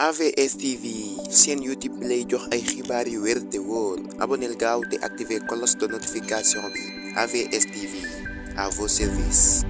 AVS TV seen YouTube bi lay jox ay xibaar yu wér te wóor abonneel gaaw te activé cloche de notification bi AVS TV à vos services.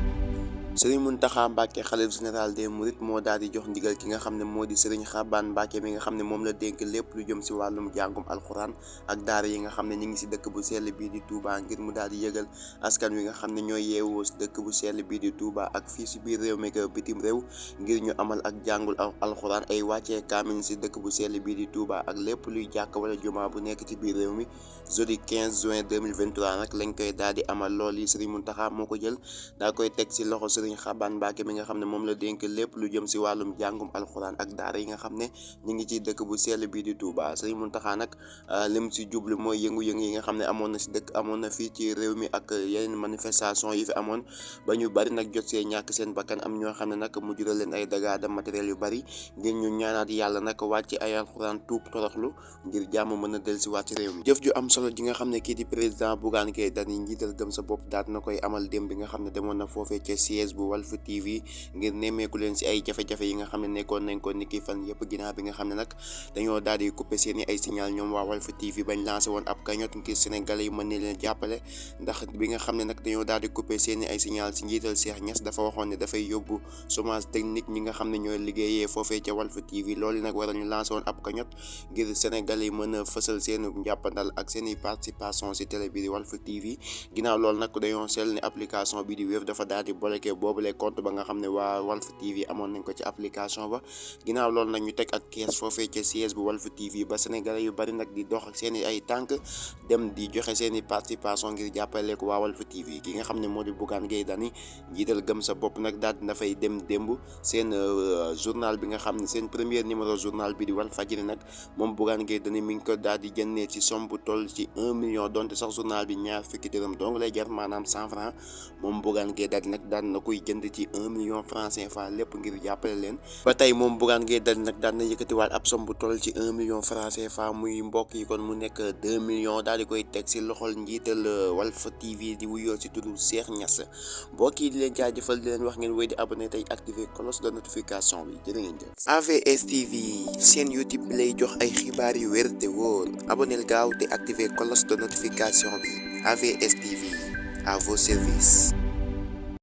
Sëriñ Mountakha Mbacké xalif général des Mourides moo daal di jox ndigal ki nga xam ne moo di Sëriñ Xabaan Mbacké mi nga xam ne moom la dénk lépp lu jëm si wàllum jàngum alxuraan ak daara yi nga xam ne ñu ngi si dëkk bu sell bii di Touba ngir mu daal di yëgal askan wi nga xam ne ñooy yeewoo si dëkk bu sell bii di Touba ak fii si biir réew mi ak bitim réew ngir ñu amal ak jàngul alxuraan ay wàccee kaamil si dëkk bu sell bii di Touba ak lépp luy jàkk wala jumaa bu nekk ci biir réew mi jeudi 15 juin 2023 nag lañ koy daal di amal lool yi Sëriñ Mountakha moo ko jël daa koy teg si loxo Sëriñ Xabaan Mbacké mi nga xam ne moom la dénk lépp lu jëm si wàllum jàngum alxuraan ak daara yi nga xam ne ñu ngi ci dëkk bu sell bii di Touba Sëriñ Mountakha nag lim si jublu mooy yëngu-yëngu yi nga xam ne amoon na si dëkk amoon na fii ci réew mi ak yeneen manifestation yi fi amoon ba ñu bari nag jot see ñàkk seen bakkan am ñoo xam ne nag mu jural leen ay dégâts de matériel yu bari ngir ñu ñaanaat yàlla nag wàcc ay alxuraan tuub toroxlu ngir jàmm mën a del si wàcc réew mi jëf ju am solo ji nga xam ne kii di président Bougane Gueye Dany njiital gëm sa bopp daat na koy amal démb bi nga xam ne demoon na foofee ca siège bu Walf TV ngir nemmeeku leen si ay jafe-jafe yi nga xam ne nekkoon nañ ko niki fan yëpp ginnaaw bi nga xam ne nag dañoo daal di coupé seeni ay signal ñoom waa Walf TV bañ lancé woon ab cagnotte ngir sénégalais yi mën ne leen jàppale ndax bi nga xam ne nag dañoo daal di coupé seeni ay signal si njiital Cheikh Niass dafa waxoon ne dafay yóbbu chômage technique ñi nga xam ne ñooy liggéeyee foofee ca Walf TV loolu nag waral ñu lancé woon ab cagnotte ngir sénégalais yi mën a fësal seeni njàppandal ak seeni participation si télé bi di Walf TV ginnaaw loolu nag dañoo seetlu ne application bi di Wave dafa daal di bloqué boobule compte ba nga xam ne waa Walf TV amoon nañ ko ci application ba ginnaaw loolu nag ñu teg ak kees foofee ca siège bu Walf TV ba sénégalais yu bari nag di dox ak seeni ay tànk dem di joxe seeni participation ngir jàppale ko waa Walf TV ki nga xam ne moo di Bougane Gueye Dany jiital gëm sa bopp nag daal dina fay dem démb seen journal bi nga xam ne seen premier numéro journal bi di Walfadjri nag moom Bougane Gueye Dany mi ngi ko daal di jëndee ci somme bu toll ci 1 million donte sax journal bi ñaar fukki dërëm dong lay jar maanaam 100 francs moom Bougane Gueye Dany nag daan na koy jënd ci 1 million francs CFA lépp ngir jàppale leen ba tey moom Bougane Gueye Dany nag daan na yëkkatiwaat ab somme bu toll ci 1 million francs CFA muy mbokk yi kon mu nekk 2 millions daal di koy teg si loxol njiital Walf TV di wuyoo si turu Cheikh Niass mbokk yi di leen jaajëfal di leen wax ngeen wéy di abonné tey activer cloche de notification bi jërë ngeen jëf. AVS TV seen YouTube bi lay jox ay xibaar yu wér te wóor abonneel gaaw te activer cloche de notification bi AVS TV à vos services.